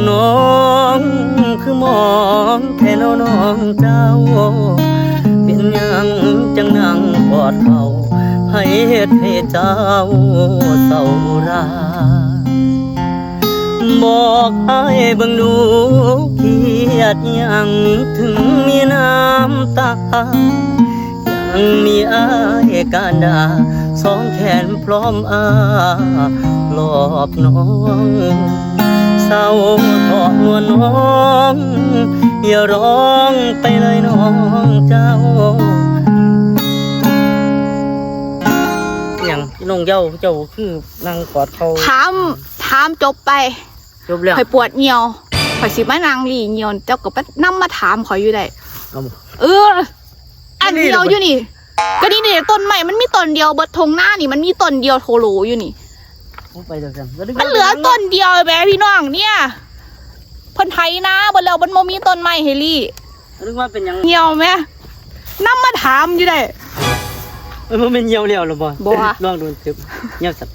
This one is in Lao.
ນ້ອງຄືມອງແທ້ເນາະນ້ອງເຈົ້າ ເປັນຫຍັງຈັ່ງນັ່ງກອດເຂົາ ໃຜເຮັດໃຫ້ເຈົ້າເສົ້າລາ? ບອກອ້າຍເບິ່ງດູ ຄຽດຫຍັງເຖິງມີນ້ຳຕາ? ຍັງມີອ້າຍການດາ ສອງແຂນພ້ອມອ້າມລອບນ້ອງ ເສົ້າເຖາະນົວນນ້ອງ ຢ່າຮ້ອງໄປເລີຍນ້ອງເຈົ້າ. ຫຍັງນ້ອງເຍົາ ເຈົ້າຄືນັ່ງກອດເຂົາ? ຖາມ ຖາມຈົບໄປ. ຈົບແລ້ວ ຂ້ອຍປວດຍ່ຽວ ຂ້ອຍຊິມານັ່ງລີ້ຍ່ຽວ ເຈົ້າກໍມາ ນຳມາຖາມຂ້ອຍຢູ່ໄດ໋. ເອົາ ເອີ ອັນ ມັນມີ ຍ່ຽວຢູ່ນີ້ ກໍນີ້ນີ້ ຕົ້ນໄມ້ມັນມີຕົ້ນດຽວ ເບິດທົ່ງນານີ້ມັນມີຕົ້ນດຽວໂທໂຫຼຢູ່ນີ້. ໂອ້ ໄປແລ້ວຊັ້ນ ມັນເຫຼືອຕົ້ນດຽວແໝ່ພີ່ນ້ອງເນຍ ເພິ່ນໄຖນາເບິດແລ້ວ ມັນບໍ່ມີຕົ້ນໄມ້ໃຫ້ລີ້. ນຶກວ່າເປັນຫຍັງ ຍ່ຽວແໝ່ ນຳມາຖາມຢູ່ໄດ໋. ເອີ ບໍ່ແມ່ນຍ່ຽວແລ້ວຫຼືບໍ່? ບໍ່ ລອງດູເຕີບ ຍ່ຽວຊັ້ນ.